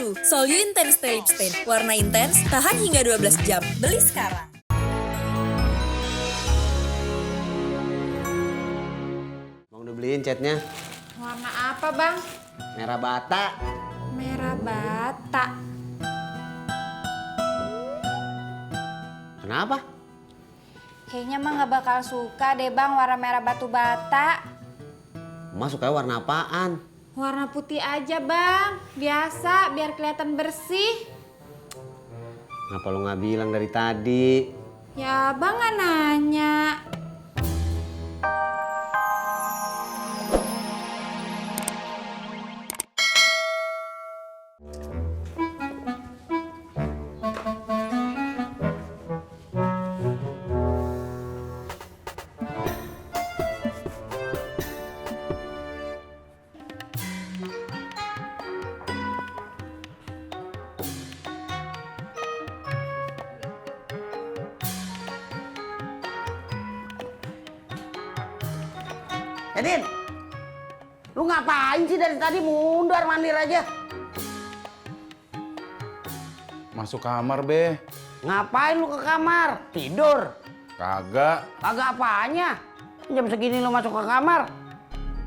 Baru, Sol You Intense Stay Lip Stain. Warna intens, tahan hingga 12 jam. Beli sekarang. Bang udah beliin catnya. Warna apa, Bang? Merah bata. Merah bata. Kenapa? Kayaknya mah nggak bakal suka deh, Bang, warna merah batu bata. Emak sukanya warna apaan? Warna putih aja, Bang. Biasa, biar kelihatan bersih. Kenapa lu nggak bilang dari tadi? Ya, Bang nggak nanya. Edin, lu ngapain sih dari tadi mundur mandir aja? Masuk kamar, Be. Ngapain lu ke kamar? Tidur? Kagak. Kagak apanya? Jam segini lu masuk ke kamar?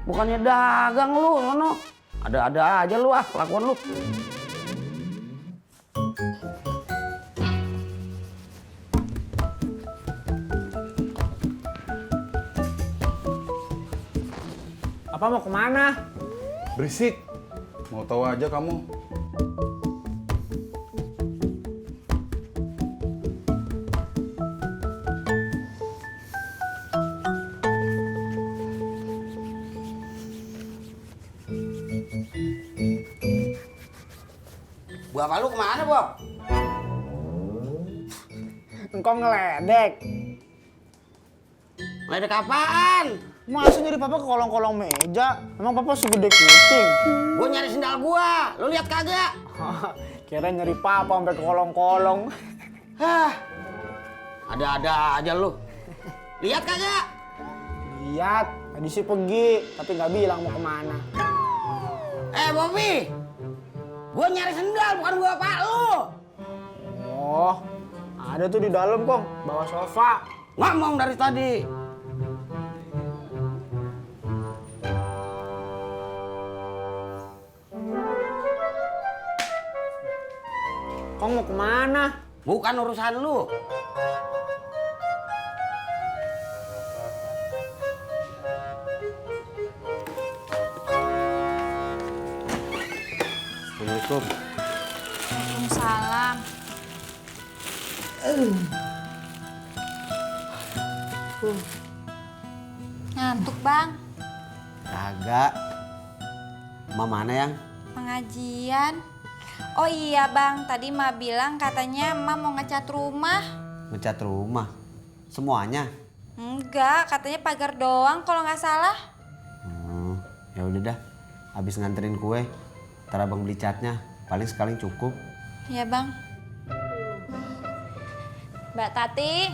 Bukannya dagang lu, sono. Ada-ada aja lu kelakuan lu. Apa mau kemana? Berisik. Mau tahu aja kamu. Bapak lu kemana, Bob? Engkau ngeledek. Ngeledek apaan? Masa nyari papa ke kolong-kolong meja? Emang papa segede kucing? Gua nyari sendal gua, lu lihat kagak? Kira nyari papa sampai ke kolong-kolong. Hah, ada-ada aja lu. Lihat kagak? Lihat, tadi sih pergi, tapi nggak bilang mau kemana. Bobby, gua nyari sendal bukan gua bapak lu. Oh, ada tuh di dalam kong, bawah sofa. Ngomong dari tadi. Kong mau kemana? Bukan urusan lu. Assalamualaikum. Waalaikumsalam. Ngantuk, Bang. Kagak. Emak mana yang? Pengajian. Oh iya, Bang. Tadi Ma bilang katanya Ma mau ngecat rumah. Ngecat rumah. Semuanya? Enggak, katanya pagar doang kalau nggak salah. Ya udah dah. Habis nganterin kue, ntar abang beli catnya. Paling sekali cukup. Iya, Bang. Mbak Tati,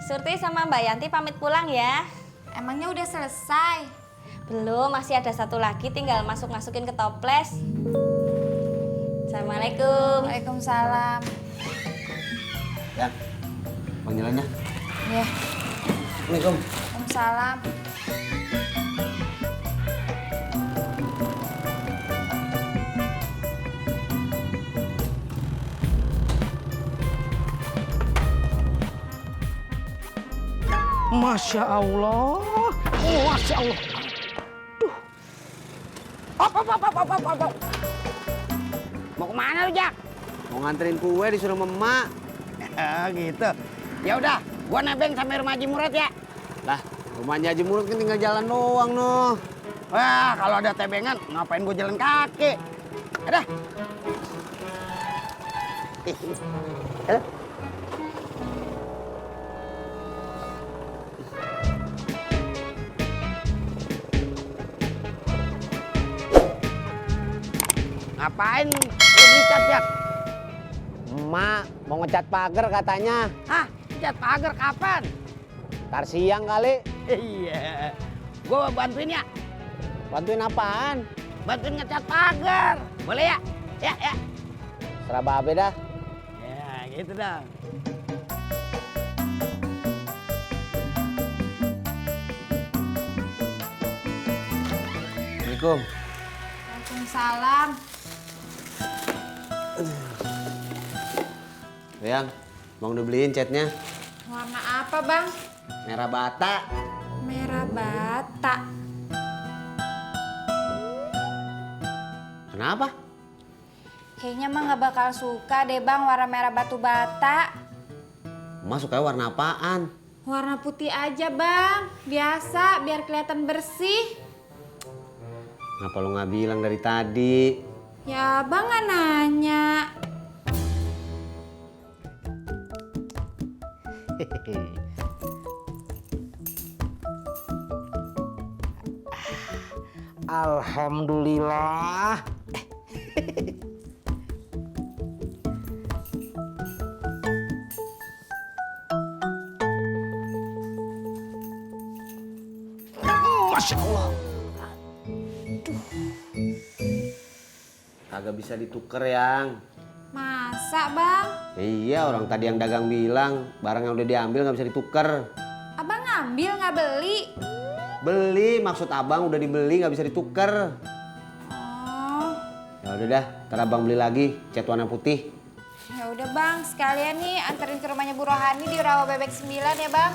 Surti sama Mbak Yanti pamit pulang ya. Emangnya udah selesai? Belum, masih ada satu lagi tinggal masukin ke toples. Assalamualaikum. Waalaikumsalam. Ya, panggilannya. Ya, Assalamualaikum. Waalaikumsalam. Masya Allah. Masya Allah. Duh. Op. Mau kemana lu, Jak? Mau nganterin kue disuruh emak. Gitu. Ya udah, gua nebeng sampai rumah Haji Murad ya. Lah, rumahnya Haji Murad kan tinggal jalan doang noh. Wah, kalau ada tebengan, ngapain gua jalan kaki? Ada. Ngapain lu dicat, Jak? Emak mau ngecat pagar katanya. Hah? Cat pagar kapan? Ntar siang kali. Iya. Gua bantuin ya. Bantuin apaan? Bantuin ngecat pagar. Boleh ya? Ya. Serah babe dah. Ya, gitu dah. Assalamualaikum. Waalaikumsalam. Yang mau dibeliin catnya Warna apa, Bang? merah bata. Merah bata. Kenapa? Kayaknya mah nggak bakal suka deh, Bang, warna merah batu bata. Emak sukanya warna apaan? Warna putih aja, Bang. Biasa, biar kelihatan bersih. Ngapa lu nggak bilang dari tadi? Ya, Bang nggak nanya. Alhamdulillah. Masya Allah. Kagak bisa ditukar yang. Masa, Bang? Iya, orang tadi yang dagang bilang barang yang udah diambil nggak bisa ditukar. Abang ngambil nggak beli? Beli, maksud abang udah dibeli nggak bisa ditukar. Oh, Ya udah dah, ntar abang beli lagi cat warna putih. ya udah, Bang. Sekalian nih anterin ke rumahnya Bu Rohani di Rawa Bebek 9 ya, Bang.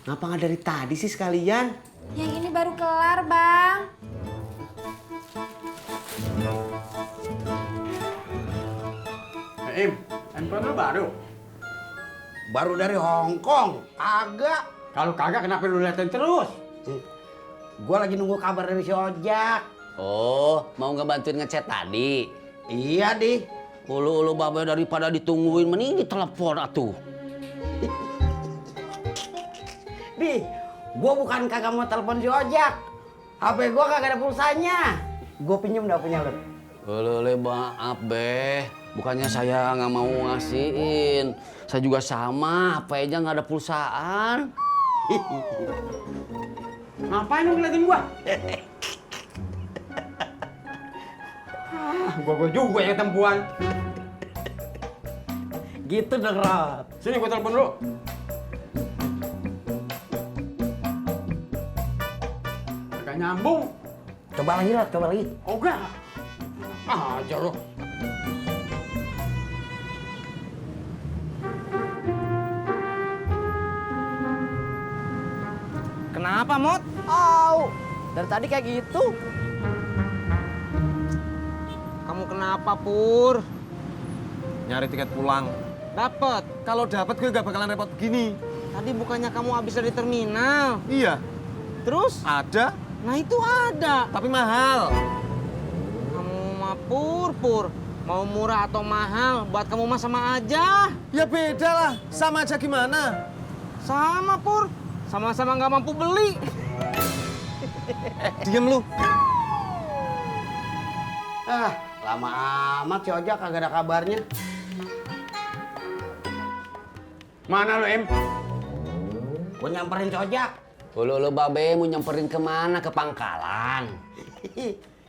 Ngapa nggak dari tadi sih sekalian? Yang ini baru kelar, Bang. Im, handphone lu baru? Baru dari Hong Kong. Kagak. Kalau kagak kenapa lu liatin terus? Gua lagi nunggu kabar dari si Ojak. Oh, mau ngebantuin ngecat tadi? Iya, Di. Ulu babe daripada ditungguin mending ditelepon atuh. Di, gua bukan kagak mau telepon si Ojak. HP gua kagak ada pulsanya. Gua pinjem dah punya lu. Ulu maaf beh, bukannya saya nggak mau ngasihin. Saya juga sama, HP aja nggak ada pulsaan. Ngapain lu ngeliatin gua? Gua juga yang tempuan. Gitu dong, Rod. Sini gua telepon lu. Gak nyambung. Coba lagi, Rod. Coba lagi. Oh, enggak. Aja lu. Kenapa, Mot? Au, dari tadi kayak gitu. Kamu kenapa, Pur? Nyari tiket pulang. Dapet. Kalau dapat gue gak bakalan repot begini. Tadi bukannya kamu habis dari terminal. Iya, Terus? ada, Nah itu ada. tapi mahal. Kamu mah Pur. Mau murah atau mahal, buat kamu mah sama aja. Ya beda lah, sama aja gimana? Sama, Pur. Sama-sama nggak mampu beli. Diem lu. Ah, lama amat si Ojak kagak ada kabarnya. Mana lu, Im? Gua nyamperin si Ojak. Ulu babe mau nyamperin kemana? Ke pangkalan.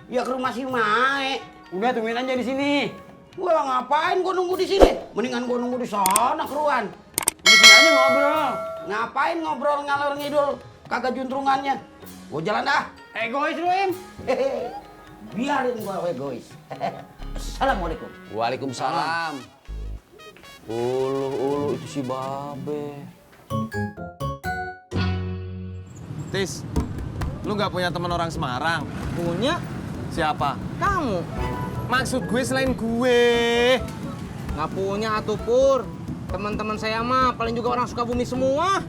Ya ke rumah si Mae. Udah tungguin aja di sini. Gua lah ngapain gua nunggu di sini? Mendingan gua nunggu di sana keruan. Di sini aja ngobrol. Ngapain ngobrol ngalor ngidul kagak juntrungannya. Gua jalan dah. Egois lu, Im. Biarin gua egois. Assalamualaikum. Waalaikumsalam. Ulu itu si babe. Tis, lu gak punya teman orang Semarang? Punya Siapa? kamu. Maksud gue selain gue. Nggak punya atuh, Pur. Teman-teman saya mah paling juga orang Sukabumi semua.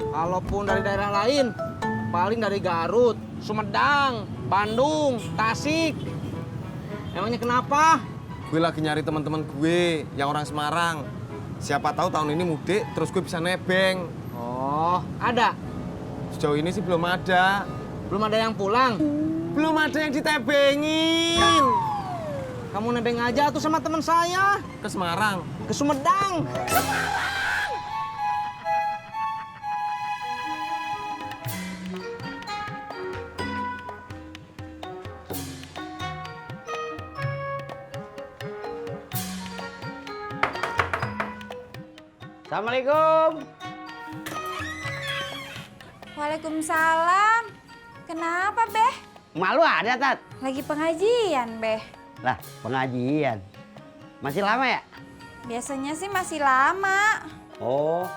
Kalaupun dari daerah lain, paling dari Garut, Sumedang, Bandung, Tasik. Emangnya kenapa? Gue lagi nyari teman-teman gue yang orang Semarang. Siapa tahu tahun ini mudik, terus gue bisa nebeng. Oh, ada. Sejauh ini sih belum ada. Belum ada yang pulang. Belum ada yang ditebengin. Kamu nebeng aja tuh sama teman saya. Ke Semarang. Ke Sumedang. Assalamualaikum. Waalaikumsalam. Kenapa, Beh? Emak lu ada, Tat? Lagi pengajian, Beh. Lah, pengajian. Masih lama ya? Biasanya sih masih lama. Oh,